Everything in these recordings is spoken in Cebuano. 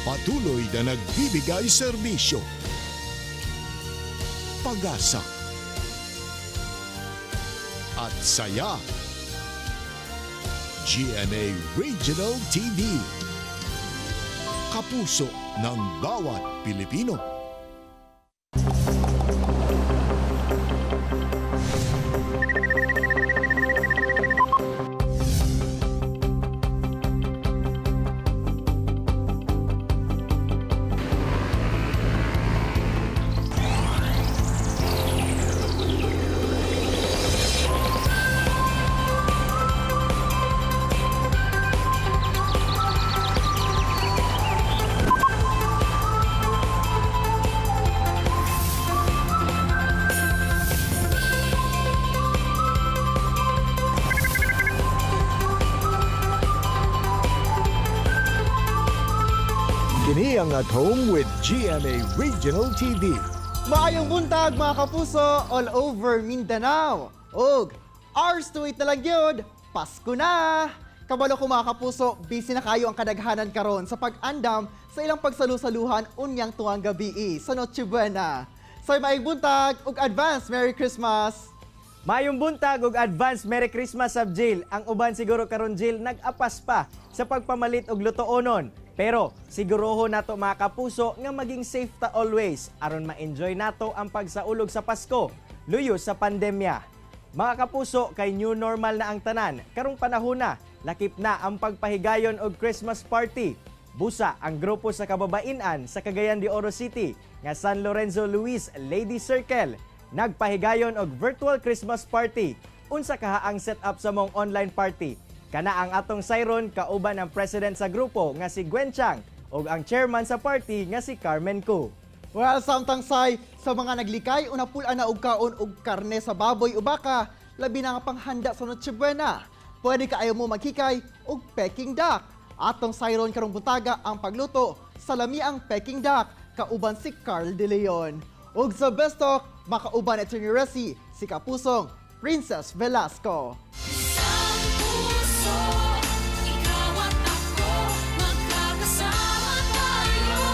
Patuloy na nagbibigay serbisyo, pag-asa, at saya. GMA Regional TV. Kapuso ng bawat Pilipino. Kini ang At Home with GMA Regional TV. Maayong buntag, mga kapuso, all over Mindanao. Og hours to wait na lang yun, Pasko na! Kabalo ko, mga kapuso, busy na kayo ang kadaghanan karon sa pag-andam sa ilang pagsalusaluhan unyang tuwang gabi sa Noche Buena. Say maayong buntag ug advance Merry Christmas! Mayong buntag ug advance Merry Christmas sab, Jill. Ang uban siguro karon, Jill, nag-apas pa sa pagpamalit og lutoonon. Pero siguroho nato, mga kapuso, nga maging safe ta always aron ma-enjoy nato ang pagsaulog sa Pasko luyo sa pandemya. Mga kapuso, kay new normal na ang tanan. Karong panahon na, lakip na ang pagpahigayon og Christmas party. Busa ang grupo sa kababainan sa Cagayan de Oro City nga San Lorenzo Luis Lady Circle nagpahigayon og virtual Christmas party. Unsa kaha ang setup sa mong online party? Kana ang atong sayron kauban ang president sa grupo nga si Gwen Chang ug ang chairman sa party nga si Carmen Cu. Well, samtang say sa mga naglikay o napul-an na og kaon og karne sa baboy o baka, labi na nga panghanda sa Noche Buena. Pwede kaayo mo maghikay og Peking duck. Atong sayron karong buntaga ang pagluto sa lamiang Peking duck kauban si Carl De Leon. Ug sa Best Talk, makauban Attorney Resi, si Kapusong Princess Velasco. Isang puso, ikaw at ako, magkakasama tayo.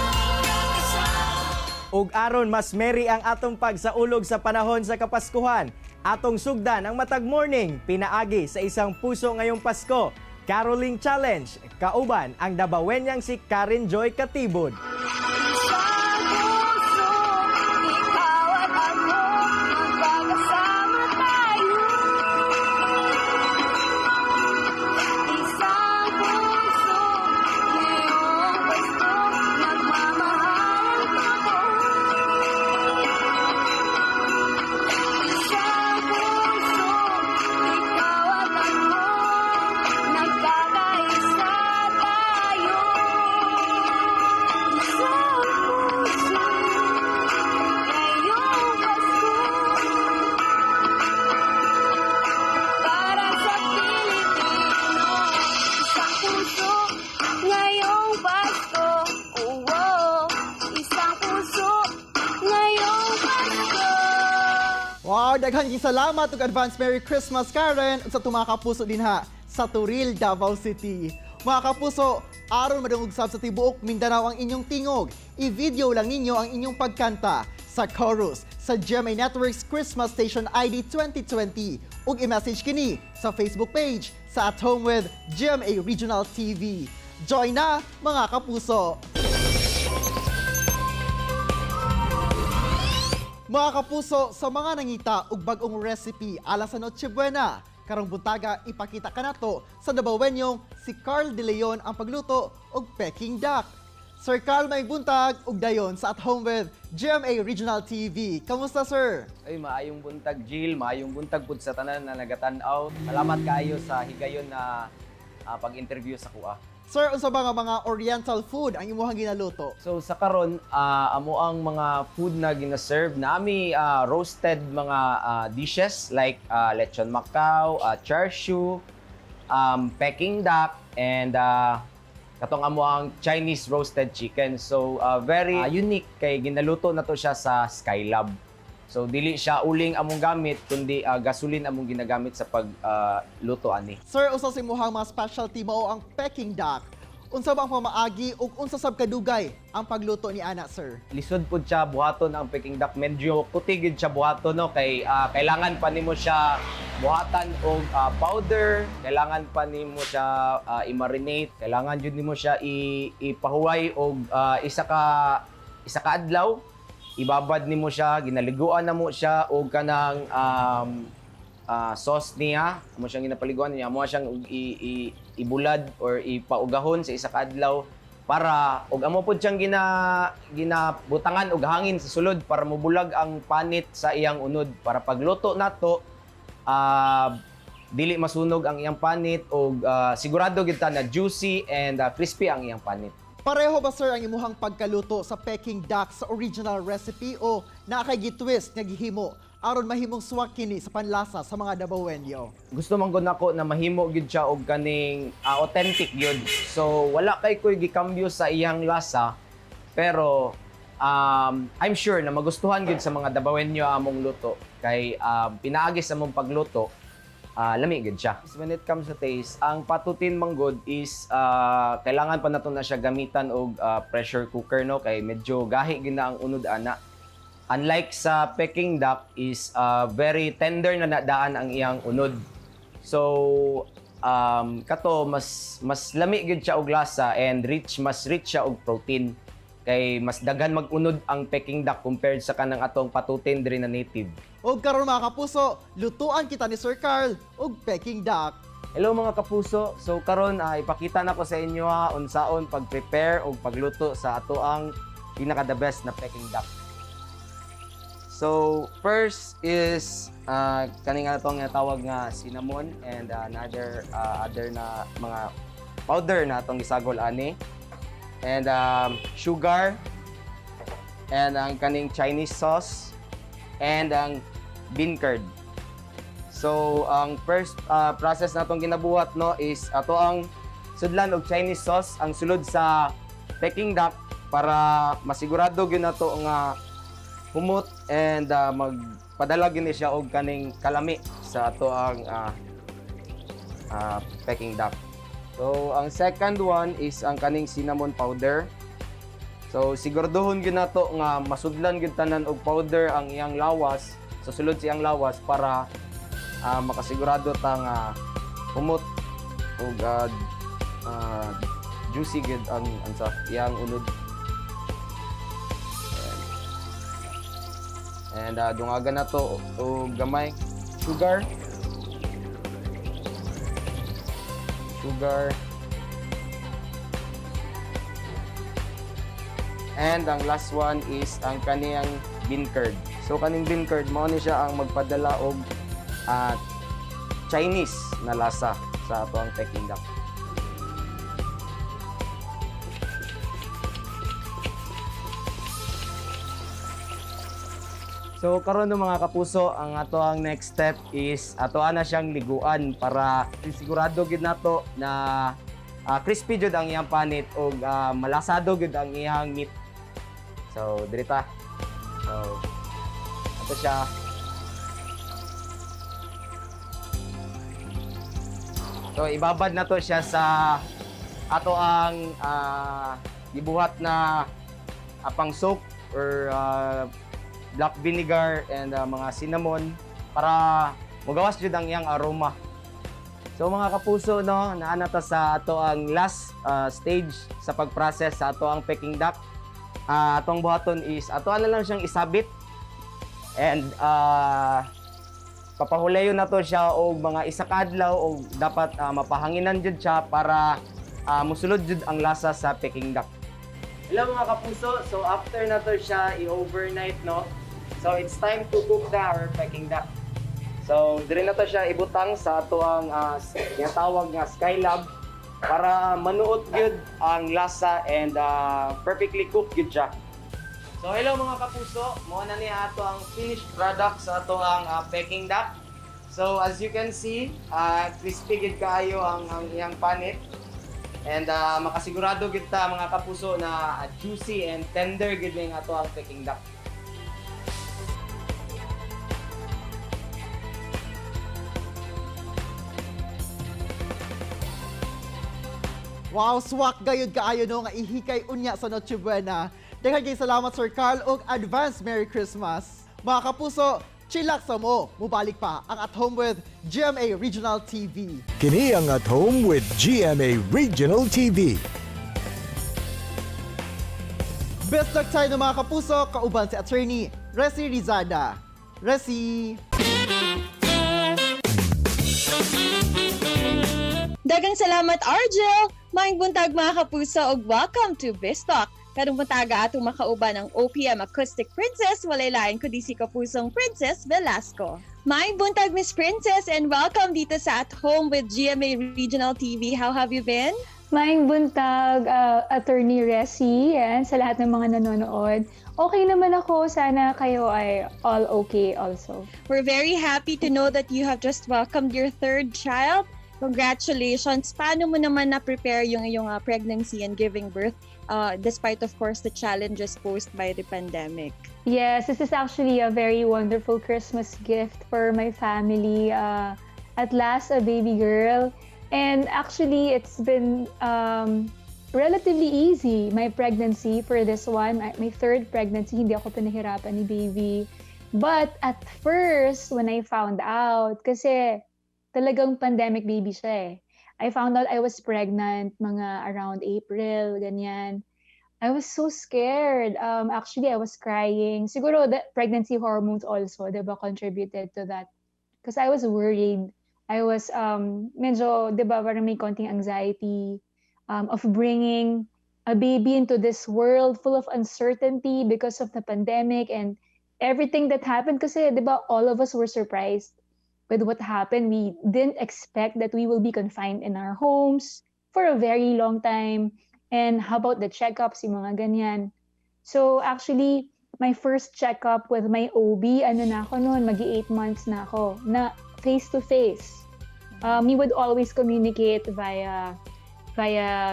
Ug aron mas merry ang atong pagsaulog sa panahon sa Kapaskuhan, atong sugdan ang matag morning pinaagi sa Isang Puso Ngayong Pasko Caroling Challenge kauban ang Dabawenyang si Karen Joy Katibod. Isang puso, ikaw at ako, magkakasama tayo. Isang puso, ngayong Pasko, magmamahal totoo. Isang puso, ikaw at ako, nagkakaisa tayo. Isang puso, ngayong Pasko, para sa Pilipino. Isang puso, ngayong Pasko, oh. Isang puso, ngayong Pasko. Wow, daghan kaayo salamat ug advance Merry Christmas, Karen, ug sa mga kapuso dinha sa Toril, Davao City. Mga kapuso, aron madungog sab sa tibuok Mindanao ang inyong tingog, i-video lang ninyo ang inyong pagkanta sa chorus sa GMA Network's Christmas Station ID 2020 ug i-message kini sa Facebook page sa At Home with GMA Regional TV. Join na, mga kapuso! Mga kapuso, sa mga nangita og bag-ong recipe ala sa Noche Buena, karong buntaga ipakita kanato sa Dabawenyong si Carl De Leon ang pagluto og Peking duck. Sir Carl, may buntag ug dayon sa At Home with GMA Regional TV. Kamusta, sir? Ay, maayong buntag, Jill, maayong buntag pud sa tanan na nagatan-aw. Salamat kaayo sa higayon na pag-interview sa kuha. Sir, unsa ba nga mga oriental food ang imuhang ginaluto? So sa karon, amo ang mga food na gina-serve nami, roasted mga dishes like lechon Macau, char siu, Peking duck and katong amo ang Chinese roasted chicken. So very unique kay ginaluto na to siya sa Skylab. So dili siya uling among gamit kundi gasoline among ginagamit sa pagluto ani. Sir, usa sa imuhang mga specialty mao ang Peking duck. Unsa ba ang pamaagi ug unsa sab kadugay ang pagluto ni ana, sir? Lisod pud siya buhaton ang Peking duck. Medyo kuti gid siya buhaton, no, kay kailangan pa nimo siya buhatan og powder, kailangan pa nimo siya i-marinate, kailangan jud nimo siya ipahuway og isa ka adlaw. Ibabad nimo siya, ginaliguan na mo siya og kanang sauce niya, amo siyang ginapaliguan niya, amo siyang ibulad or ipaugahon sa isa ka adlaw para og amo pod siyang ginabutangan og hangin sa sulod para mobulag ang panit sa iyang unod para pagluto nato dili masunog ang iyang panit og sigurado gid ta na juicy and crispy ang iyang panit. Pareho ba, sir, ang imuhang pagkaluto sa Peking duck sa original recipe o naa kay gitwist nga gihimo aron mahimong swak kini sa panlasa sa mga Dabawenyo? Gusto man gud nako na mahimo gyud siya og kaning authentic gyud. So wala kay koy gikambyo sa iyang lasa, pero I'm sure na magustuhan gyud sa mga Dabawenyo among luto kay pinaagi sa among pagluto, lami gyud siya. When it comes to taste, ang patutin man gud is kailangan pa nato na siya gamitan og pressure cooker, no, kay medyo gahi gyud na ang unod ana. Unlike sa Peking duck is very tender na nadaan ang iyang unod. So kato mas mas lami gyud siya og lasa and rich, mas rich siya og protein kay mas daghan mag-unod ang Peking duck compared sa kanang atong patutin diri na native. Og karon, mga kapuso, lutuan kita ni Sir Carl og Peking duck. Hello, mga kapuso. So karon ipakita na ko sa inyo ha unsaon pag-prepare og pagluto sa ato ang pinaka the best na Peking duck. So first is kaning atong tawag nga cinnamon and another other na mga powder na atong gisagol ani. And sugar and ang kaning Chinese sauce and ang bean curd. So, ang first process natong ginabuhat, no, is ato ang sudlan og Chinese sauce ang sulod sa Peking duck para masigurado gyud nato nga humot and magpadala gyud ni siya og kaning kalami sa ato ang Peking duck. So, ang second one is ang kaning cinnamon powder. So, siguraduhon gyud nato nga masudlan gyud tanan og powder ang iyang lawas, sa sulod sa iyang lawas para makasigurado ta nga humot ug juicy gyud ang sa iyang unod. Ayan. And dungagan na to og gamay sugar. Sugar. And ang last one is ang kaniyang bean curd. So kaning bean curd mao ni siya ang magpadala og Chinese na lasa sa ato ang Peking duck. So karon, no, mga kapuso, ang ato ang next step is ato ana siyang liguan para sigurado gid nato na crispy jud ang iyang panit ug malasado gud ang iyang meat. So diri ta. So ato siya. So ibabad na to siya sa ato ang gibuhat na apang soak or black vinegar and mga cinnamon para mugawas jud ang iyang aroma. So mga kapuso, no, naa na ta sa ato ang last stage sa pag-process sa ato ang Peking duck. Atong buhaton is ato na lang siyang isabit and papahuleyo na to siya og mga isa ka adlaw og dapat mapahanginan jud siya para musulod jud ang lasa sa Peking duck. Hello, mga kapuso. So after na to siya i-overnight, no. So it's time to cook the our Peking duck. So dire na to siya ibutang sa ato ang ginatawag nga Skylab para manuot gyud ang lasa and perfectly cooked gyud siya. So hello, mga kapuso, mao na ni ato ang finished product sa ato ang Peking duck. So as you can see, crispy gid kaayo ang iyang panit. And makasigurado gid ta, mga kapuso, na juicy and tender gid ning ato ang Peking duck. Wow, swak gayud kaayo no nga ihikay unya sa Noche Buena. Daghan kay salamat, Sir Carl, ug advance Merry Christmas. Mga kapuso, chillax sa mo. Mubalik pa ang At Home with GMA Regional TV. Kini ang At Home with GMA Regional TV. Best luck tayo ng mga kapuso, kauban si Attorney Resi Rizada. Resi! Dagang salamat, Argel! Maayong buntag, mga kapuso, ug welcome to Bistalk. Karong buntaga atong makauban ang OPM Acoustic Princess, walay lain kundi si kapusong Princess Velasco. Maayong buntag, Miss Princess, and welcome dito sa At Home with GMA Regional TV. How have you been? Maayong buntag, Attorney Resi, yan, sa lahat ng mga nanonood. Okay naman ako. Sana kayo ay all okay also. We're very happy to know that you have just welcomed your third child. Congratulations! Paano mo naman na-prepare yung iyong pregnancy and giving birth despite, of course, the challenges posed by the pandemic? Yes, this is actually a very wonderful Christmas gift for my family. At last, a baby girl. And actually, it's been relatively easy, my pregnancy for this one. My third pregnancy, hindi ako pinahirapan ni baby. But at first, when I found out, kasi talagang pandemic baby siya eh. I found out I was pregnant mga around April, ganyan. I was so scared. Actually, I was crying. Siguro the pregnancy hormones also, diba, contributed to that. Because I was worried. I was medyo, diba, parang may konting anxiety of bringing a baby into this world full of uncertainty because of the pandemic and everything that happened. Kasi, diba, all of us were surprised with what happened. We didn't expect that we will be confined in our homes for a very long time. And how about the checkups, yung mga ganyan. So actually, my first checkup with my OB, ano na ako noon, magi 8 months na ako, na face-to-face. We would always communicate via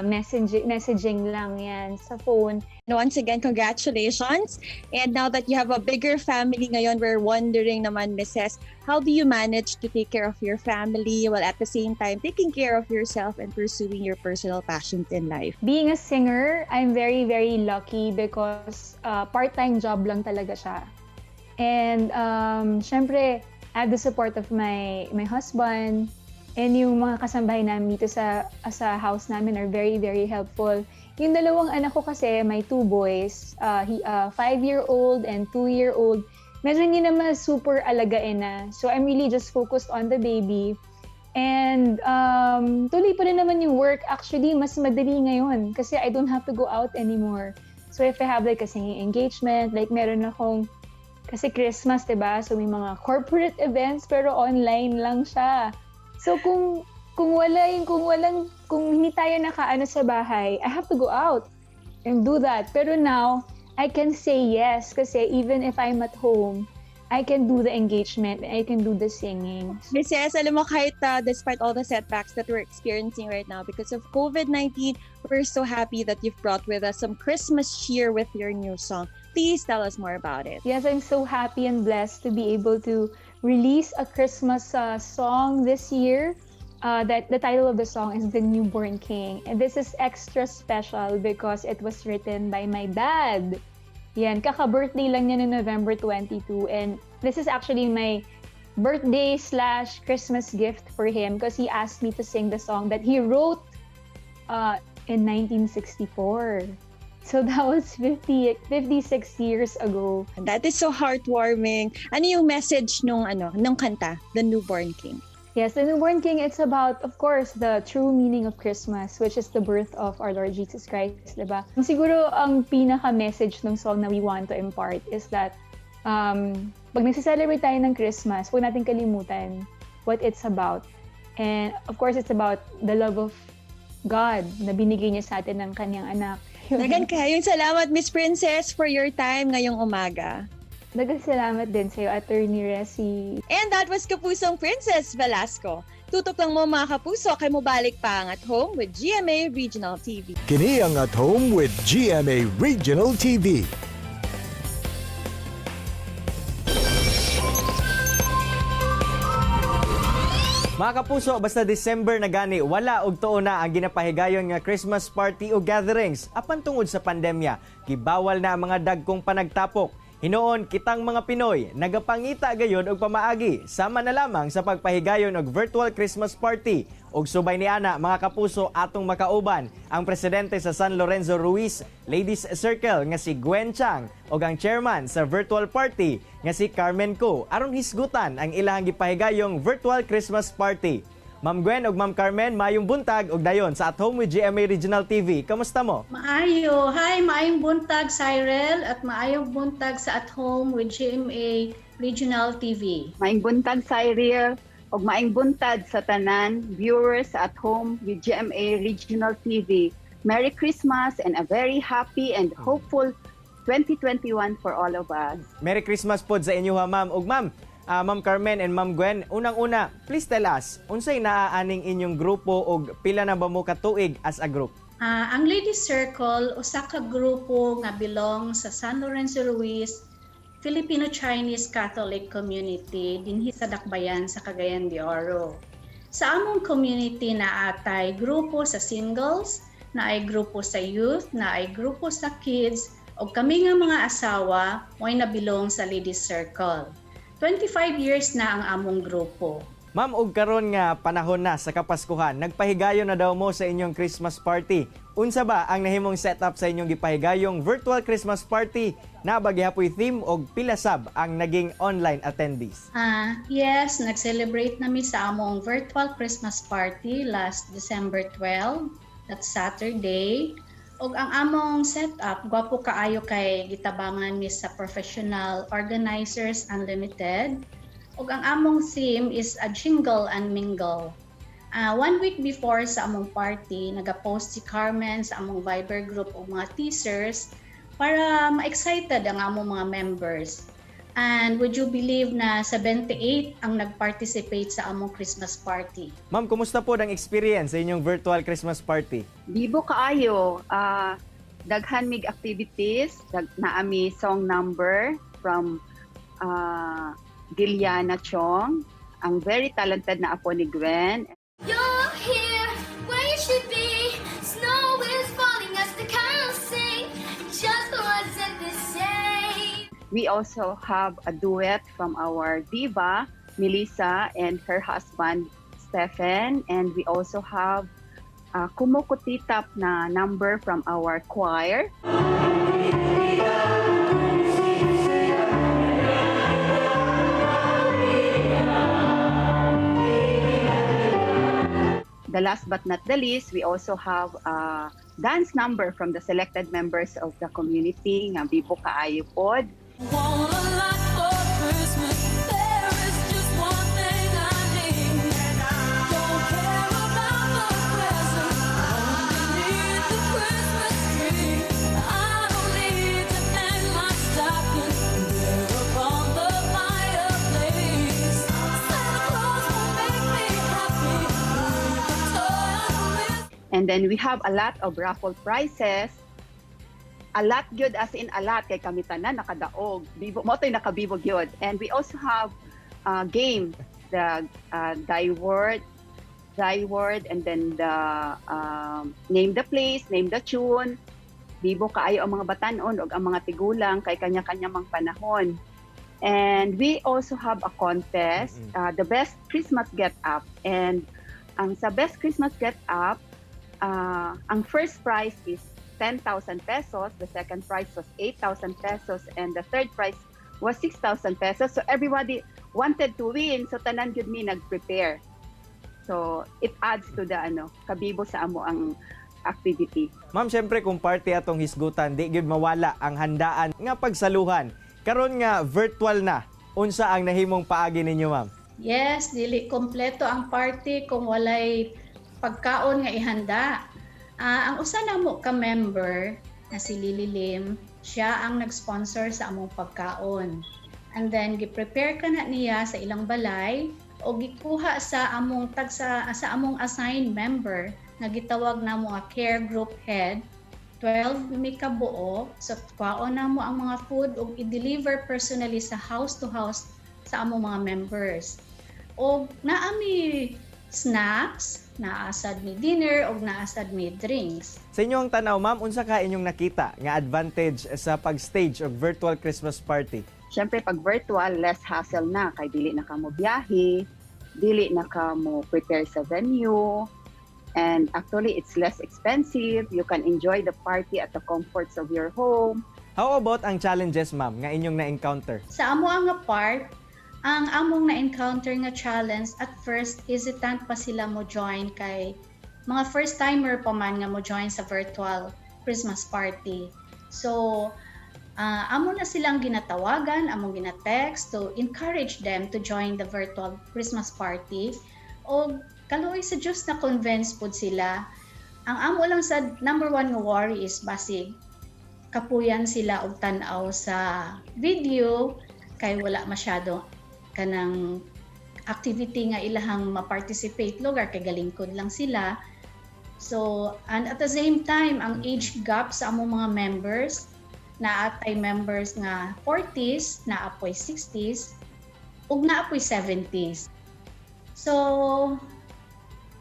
messaging lang yan sa phone. Once again, congratulations. And now that you have a bigger family ngayon, we're wondering naman, Mrs., how do you manage to take care of your family while at the same time taking care of yourself and pursuing your personal passions in life? Being a singer, I'm very, very lucky because part-time job lang talaga siya. And syempre, I have the support of my husband and yung mga kasambahay namin dito sa house namin are very, very helpful. Yung dalawang anak ko kasi, my two boys, 5-year-old and 2-year-old, medyo hindi naman super alagain na. So I'm really just focused on the baby. And tuloy pa rin naman yung work. Actually, mas madali ngayon kasi I don't have to go out anymore. So if I have like a singing engagement, like meron akong, kasi Christmas, 'di ba? So may mga corporate events pero online lang siya. So kung wala yung kung walang kung hindi tayo nakaano sa bahay, I have to go out and do that. Pero now, I can say yes kasi even if I'm at home, I can do the engagement, I can do the singing. Mrs., alam mo kahit despite all the setbacks that we're experiencing right now because of COVID-19, we're so happy that you've brought with us some Christmas cheer with your new song. Please tell us more about it. Yes, I'm so happy and blessed to be able to release a Christmas song this year. That the title of the song is "The Newborn King," and this is extra special because it was written by my dad. Yan, kaka-birthday lang niya noong November 22, and this is actually my birthday/Christmas gift for him because he asked me to sing the song that he wrote in 1964. So that was 50, 56 years ago. That is so heartwarming. Ano yung message nung kanta, The Newborn King? Yes, The Newborn King, it's about, of course, the true meaning of Christmas, which is the birth of our Lord Jesus Christ, diba? Siguro, ang pinaka-message ng song na we want to impart is that pag nagse-celebrate tayo ng Christmas, huwag natin kalimutan what it's about. And of course, it's about the love of God na binigay niya sa atin ng kanyang anak. Daghan kayong salamat, Miss Princess, for your time ngayong umaga. Daghang salamat din sa'yo, Attorney Resi. And that was Kapusong Princess Velasco. Tutok lang mo, mga kapuso, kay mobalik pa ang At Home with GMA Regional TV. Kini ang At Home with GMA Regional TV. Mga kapuso, basta December na gani, wala og tuo na ang ginapahigayon nga Christmas party o gatherings apan tungod sa pandemya, gibawal na ang mga dagkong panagtapok. Hinuon kitang mga Pinoy, nagapangita gayon og pamaagi sama na lamang sa pagpahigayon og virtual Christmas party. Og subay ni ana, mga kapuso, atong makauban ang presidente sa San Lorenzo Ruiz Ladies Circle nga si Gwen Chang ug ang chairman sa virtual party nga si Carmen Co aron hisgutan ang ilahang gipahigayong virtual Christmas party. Ma'am Gwen ug Ma'am Carmen, mayong buntag ug dayon sa At Home with GMA Regional TV. Kamusta mo? Maayo. Hi, maayong buntag, Cyril, at maayong buntag sa At Home with GMA Regional TV. Maayong buntag, Cyril, ug maayong buntag sa tanan viewers at home with GMA Regional TV. Merry Christmas and a very happy and hopeful 2021 for all of us. Merry Christmas pod sa inyo ha, ma'am. Ug ma'am, Ma'am Carmen and Ma'am Gwen, unang-una, please tell us, unsay naa aning inyong grupo ug pila na ba mo katuig as a group? Ang Ladies Circle, usa ka grupo nga belong sa San Lorenzo Ruiz Filipino-Chinese Catholic Community dinhi sa Dakbayan sa Cagayan de Oro. Sa among community naa tay grupo sa singles, naay grupo sa youth, naay grupo sa kids, ug kami nga mga asawa mo'y nabilong sa Ladies Circle. 25 years na ang among grupo. Ma'am, ug karon nga panahon na sa Kapaskuhan, nagpahigayon na daw mo sa inyong Christmas party. Unsa ba ang nahimong setup sa inyong gipahigayong virtual Christmas party? Naa ba gihapoy theme og pila sab ang naging online attendees? Yes, nag-celebrate nami sa among virtual Christmas party last December 12. That's Saturday. Og ang among setup, gwapo kaayo kay gitabangan mi sa Professional Organizers Unlimited. Ug ang among theme is a jingle and mingle. One week before sa among party, nagapost si Carmen sa among Viber group og mga teasers para ma-excited ang among mga members. And would you believe na 78 ang nag-participate sa among Christmas party? Ma'am, kumusta po ang experience sa inyong virtual Christmas party? Bibo kaayo, daghan mig activities, naa mi song number from Giliana Chong, ang very talented na apo ni Gwen. You're here where you should be. Snow is falling as the carols sing. It just wasn't the same. We also have a duet from our diva, Melissa, and her husband, Stephen. And we also have a kumukutitap na number from our choir. The last but not the least, we also have a dance number from the selected members of the community nga bibo kaayo pod. Want a lot for Christmas. There is just one thing I need. Don't care about the presents. Only need the Christmas tree. I don't need to hang my stocking there upon the fireplace. Santa Claus won't make me happy with a toy on wheels. And then we have a lot of raffle prizes. A lot gyud, as in a lot, kay kami tanan nakadaog. Bibo mo to'y nakabibo gyud. And we also have game, the die word, and then the name the place, name the tune. Bibo kaayo ang mga batanon ug ang mga tigulang kay kanya-kanya mang panahon. And we also have a contest, the best Christmas get up. And ang sa best Christmas get up, ang first prize is 10,000 pesos, the second prize was 8,000 pesos, and the third prize was 6,000 pesos. So everybody wanted to win, so tanan gyud mi nag-prepare. So it adds to the ano, kabibo sa amo ang activity. Ma'am, syempre kung party atong hisgutan, di gyud mawala ang handaan nga pagsaluhan. Karon nga virtual na, unsa ang nahimong paagi ninyo, ma'am? Yes, dili kompleto ang party kung walay pagkaon nga ihanda. Ang usa namo ka member na si Lily Lim, siya ang nag-sponsor sa among pagkaon. And then gi-prepare ka na niya sa ilang balay o gikuha sa among tag sa among assigned member nga gitawag namo nga care group head. 12 mi kabuo, so kuhaon namo ang mga food ug i-deliver personally sa house to house sa among mga members. O naa mi Snacks, naa sad mi dinner ug naa sad mi drinks. Sa inyong tanaw, ma'am, unsa ka inyong nakita nga advantage sa pag-stage og virtual Christmas party? Siyempre, pag virtual, less hassle na kay dili na ka mo biyahe, dili na ka mo prepare sa venue, and actually it's less expensive. You can enjoy the party at the comforts of your home. How about ang challenges, ma'am, nga inyong na-encounter? Sa amo ang nga part, ang among na-encounter nga challenge at first, hesitant pa sila mo join kay mga first timer pa man nga mo join sa virtual Christmas party. So, amo na silang ginatawagan, among gina-text to encourage them to join the virtual Christmas party. O kaluoy sa Diyos na convince pud sila. Ang amo lang sa number one nga worry is basig kapuyan sila og tan-aw sa video kay wala masyado kanang activity nga ilahang ma-participate lugar kay galingkod lang sila. So, and at the same time, ang age gap sa among mga members, naa tay members nga 40s, naa poy 60s, ug naa poy 70s. So,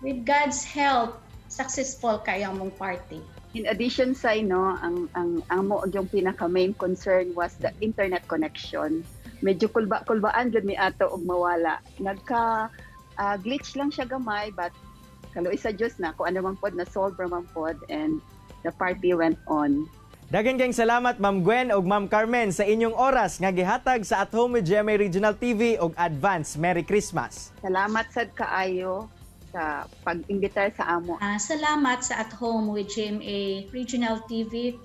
with God's help, successful kaayo among party. In addition sa no, ang amo yung pinaka main concern was the internet connection. Medyo kulba-kulbaan jud mi ato og mawala. Nagka glitch lang siya gamay, but kaluoy sa Dios na kung ano man pod, na solve man pod and the party went on. Daghan kayong salamat, Ma'am Gwen ug Ma'am Carmen, sa inyong oras nga gihatag sa At Home with GMA Regional TV ug advance Merry Christmas. Salamat sad kaayo sa pag-imbitar sa amo. Salamat sa At Home with GMA Regional TV.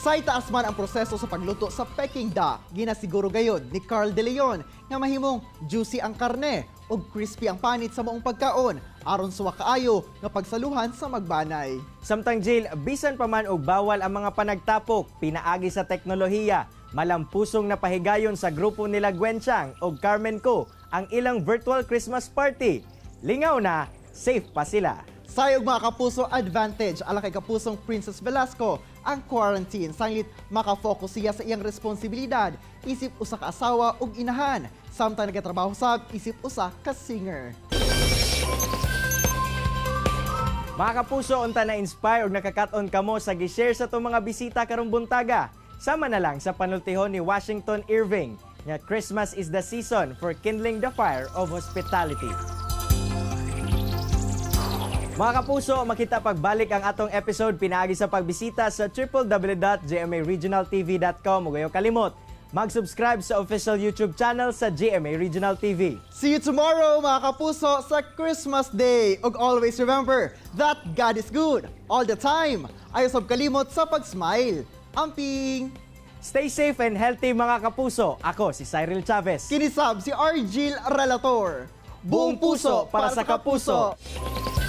Say taas man ang proseso sa pagluto sa Peking duck, ginasiguro gayod ni Carl De Leon nga mahimong juicy ang karne ug crispy ang panit sa maong pagkaon aron suwa kaayo nga pagsaluhan sa magbanay. Samtang Jill, bisan pa man og bawal ang mga panagtapok pinaagi sa teknolohiya, malampusong napahigayon sa grupo nila Gwen Chang ug Carmen Co ang ilang virtual Christmas party. Lingaw na, safe pa sila. Sayog, mga kapuso, advantage ala kay kapusong Princess Velasco ang quarantine sanglit makafocus siya sa iyang responsibilidad isip usa ka asawa ug inahan samtang nagatrabaho sab isip usa ka singer. Mga kapuso, unta na inspire og nakakat-on kamo sa gi-share sa atong mga bisita karong buntaga. Sama na lang sa panultihon ni Washington Irving nga Christmas is the season for kindling the fire of hospitality. Mga kapuso, makita pagbalik ang atong episode pinaagi sa pagbisita sa www.gmaregionaltv.com ug ayaw kalimot mag-subscribe sa official YouTube channel sa GMA Regional TV. See you tomorrow, mga kapuso, sa Christmas Day. Ug always remember that God is good all the time. Ayaw sab kalimot sa pag-smile. Amping! Stay safe and healthy, mga kapuso. Ako si Cyril Chavez. Kini sab si Argil Relator. Buong puso para sa kapuso. Kapuso.